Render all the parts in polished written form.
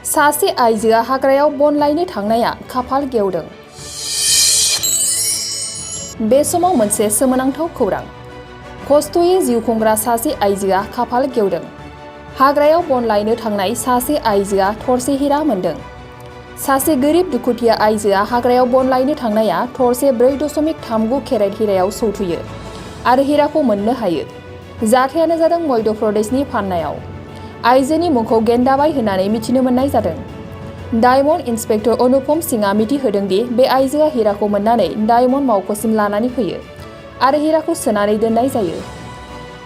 सासे आइजोआ हाग्रायाव बन लायनो थांनाया खाफाल गेवदों। बे समाव मोनसे सोमोनांथाव खौरां। खस्थ'यै जिउ खुंग्रा सासे आइजोआ खाफाल गेवदों। हाग्रायाव बन लायनो थांनाय सासे आइजोआ थरसे हिरा मोनदों। सासे गोरिब दुखुथिया आइजोआ हाग्रायाव बन लायनो थांनाया थरसे 4.39 केरेट हिरायाव सौथुयो आरो हिराखौ मोननो हायो। जाथायानो जादों मध्य प्रदेशनि पान्नायाव। आइजोनि मुंखौ गेन्दाबाई होननानै मिथिनो मोननाय जादों। डायमन्ड इन्सपेक्टर अनुपम सिंहआ मिथिहोदों दि बे आइजोआ हिराखौ मोननानै डायमन्ड मावख'सिम लानानै फैयो आरो हिराखौ सोनानै दोननाय जायो।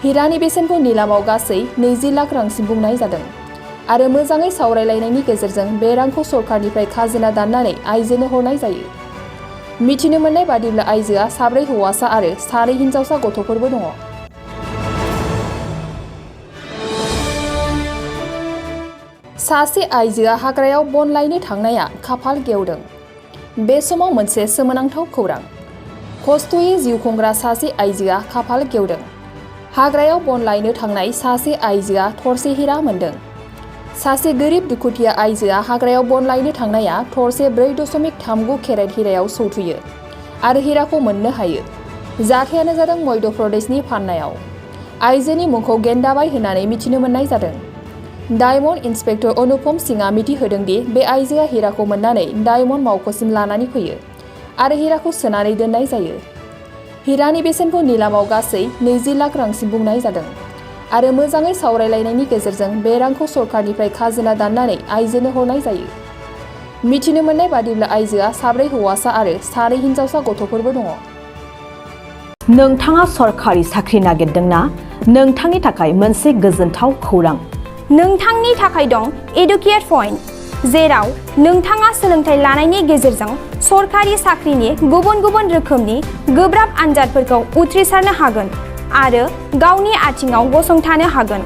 हिरानि बेसेनखौ निलामाव गासै 20 लाख रांसिम बुंनाय जादों आरो मोजाङै सावरायलायनायनि गेजेरजों बे रांखौ सरकारनिफ्राय खाजोना दाननानै आइजोनो हरनाय जायो। मिथिनो मोननाय बादिब्ला आइजोआ 4 हौवासा आरो 2 हिनजावसा गथ'फोरबो दङ। सासे आइजोआ हाग्रायाव बन लायनो थांनाया खाफाल गेवदों। बे समाव मोनसे सोमोनांथाव खौरां। खस्थ'यै जिउ खुंग्रा सासे आइजोआ खाफाल गेवदों। हाग्रायाव बन लायनो थांनाय सासे आइजोआ थरसे हिरा मोनदों। सासे गोरिब दुखुथिया आइजोआ हाग्रायाव बन लायनो थांनाया थरसे 4.39 केरेट हिरायाव सौथुयो आरो हिराखौ मोननो हायो। जाथायानो जादों मध्य प्रदेशनि पान्नायाव। आइजोनि मुंखौ गेन्दाबाई होननानै मिथिनो मोननाय जादों। डायमन्ड इन्सपेक्टर अनुपम सिंहआ मिथिहोदों दि बे आइजोआ हिराखौ मोननानै डायमन्ड मावख'सिम लानानै फैयो आरो हिराखौ सोनानै दोननाय जायो। हिरानि बेसेनखौ निलामाव गासै 20 लाख रांसिम बुंनाय जादों आरो मोजाङै सावरायलायनायनि गेजेरजों बे रांखौ सरकारनिफ्राय खाजोना दाननानै आइजोनो हरनाय जायो। मिथिनो मोननाय बादिब्ला आइजोआ 4 हौवासा आरो 2 हिनजावसा गथ'फोरबो दङ। नोंथाङा सरकारि साख्रि नागिरदोंना? नोंथांनि थाखाय मोनसे गोजोनथाव खौरां। नोंथांनि थाखाय दं एडुकेट पइन्ट, जेराव नोंथाङा सोलोंथाइ लानायनि गेजेरजों सरकारि साख्रिनि गुबुन गुबुन रोखोमनि गोब्राब आनजादफोरखौ उथ्रिसारनो हागोन आरो गावनि आथिङाव गसंथानो हागोन।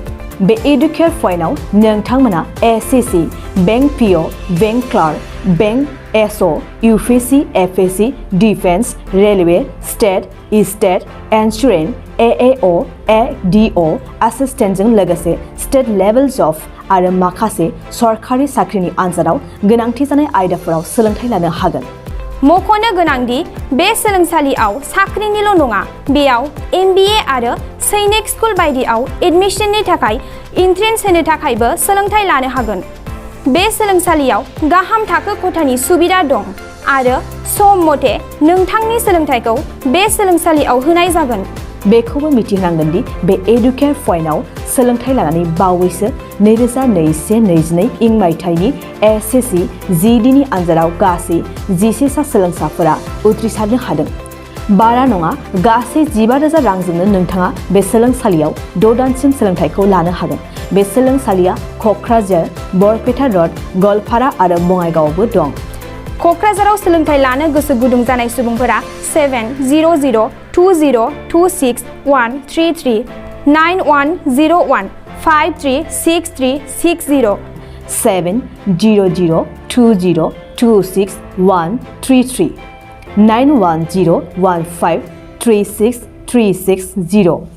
बे एडुकेट पइन्टआव नोंथांमोना SSC, bank PO, bank clerk, bank SO, UPSC, FSC, defence, railway, state insurance, AAO, ADO एसिस्टेन्टजों लोगोसे स्टेट लेभेल जब आरो माखासे सरकारि साख्रिनि आनजादाव गोनांथि जानाय आयदाफोराव सोलोंथाइ लानो हागोन। मख'नो गोनांदि बे सोलोंसालियाव साख्रिनिल' नङा, बेयाव MBA आरो सैनिक स्कुल बायदियाव एडमिशननि थाखाय एन्ट्रेन्स होनो थाखायबो सोलोंथाइ लानो हागोन। बे सोलोंसालियाव गाहाम थाखो खथानि सुबिदा दं आरो सम मथे नोंथांनि सोलोंथाइखौ बे सोलोंसालियाव होनाय जागोन। बेखौबो मिथिनांगोन दि बे एडुकेट पइन्टआव सोलोंथाइ लानानै बावैसो 2021-22 इं मायथाइनि एसएससि जिडिनि आनजादाव गासै 11 सा सोलोंसाफोरा उथ्रिसारनो हादों। बारा नङा, गासै 15,000 रांजोंनो नोंथाङा बे सोलोंसालियाव 6 दानसिम सोलोंथाइखौ लानो हागोन। बे सोलोंसालिया क'क्राझार, बरपेटा रड, गवालपारा आरो बङाइगावआवबो दं। क'क्राझाराव सोलोंथाइ लानो गोसो गुदुं जानाय सुबुंफोरा 70020261333 9101 536360 70020261333 9101536360